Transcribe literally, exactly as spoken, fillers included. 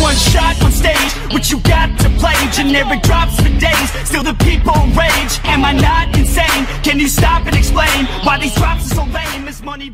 One shot on stage, what you got to play? Generic drops for days, still the people rage. Am I not insane? Can you stop and explain why these drops are so lame? Is money